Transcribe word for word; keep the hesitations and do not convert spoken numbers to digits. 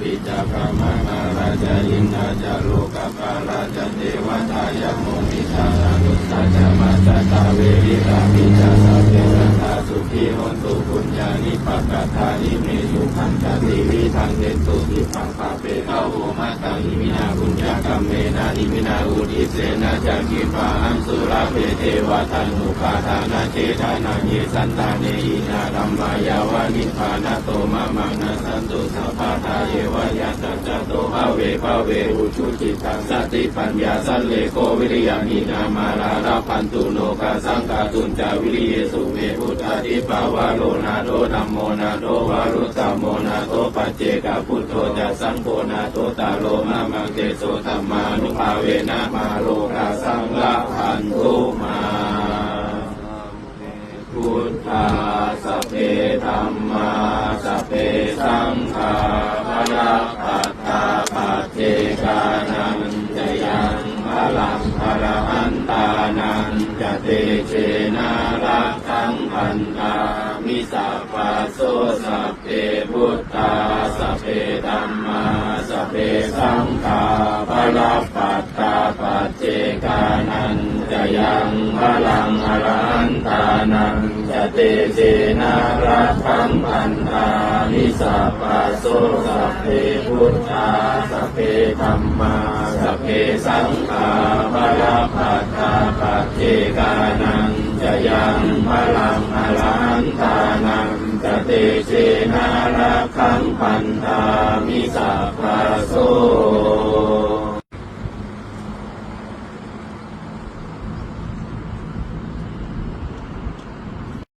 Pī ca brahmamārā ca indā ca lokapālā ca devatā yamo mittā manussā ca majjhattā verikāpī ca sabbe sattā sukhī hontu puññāni pakatāni me sukhañca tividhaṃ dentu khippaṃ pāpetha vo mataṃ. Iminā puññakammena iminā uddissena ca khippāhaṃ sulabhe ceva taṇhupādānachedanaṃ ye santāne hinā dhammā yāva nibbānato mamaṃ nassantu sabbadā yeva yattha jato bhave bhave ujucittaṃ satipaññā sallekho viriyamhinā mārā labhantu nokāsaṃ kātuñca viriyesu me. Buddhādhipavaro nātho dhammo nātho varuttamo nātho paccekabuddho ca saṅgho nāthottaro mamaṃ tesottamānubhāvena mārokāsaṃ labhantu mā. Buddhā sabbe dhammā sabbe saṅghā balappattā paccekānañca yaṃ balaṃ arahantānañca tejena rakkhaṃ bandhāmi sabbaso. Sabbe buddhā sabbe dhammā sabbe saṅghā balappattā paccekānañca yaṃ balaṃ arahantānañca tejena rakkhaṃ bandhāmi sabbaso. Sabbe buddhā sabbe dhammā sabbe saṅghā balappattā paccekānañca yaṃ balaṃ arahantānañca tejena rakkhaṃ bandhāmi sabbaso.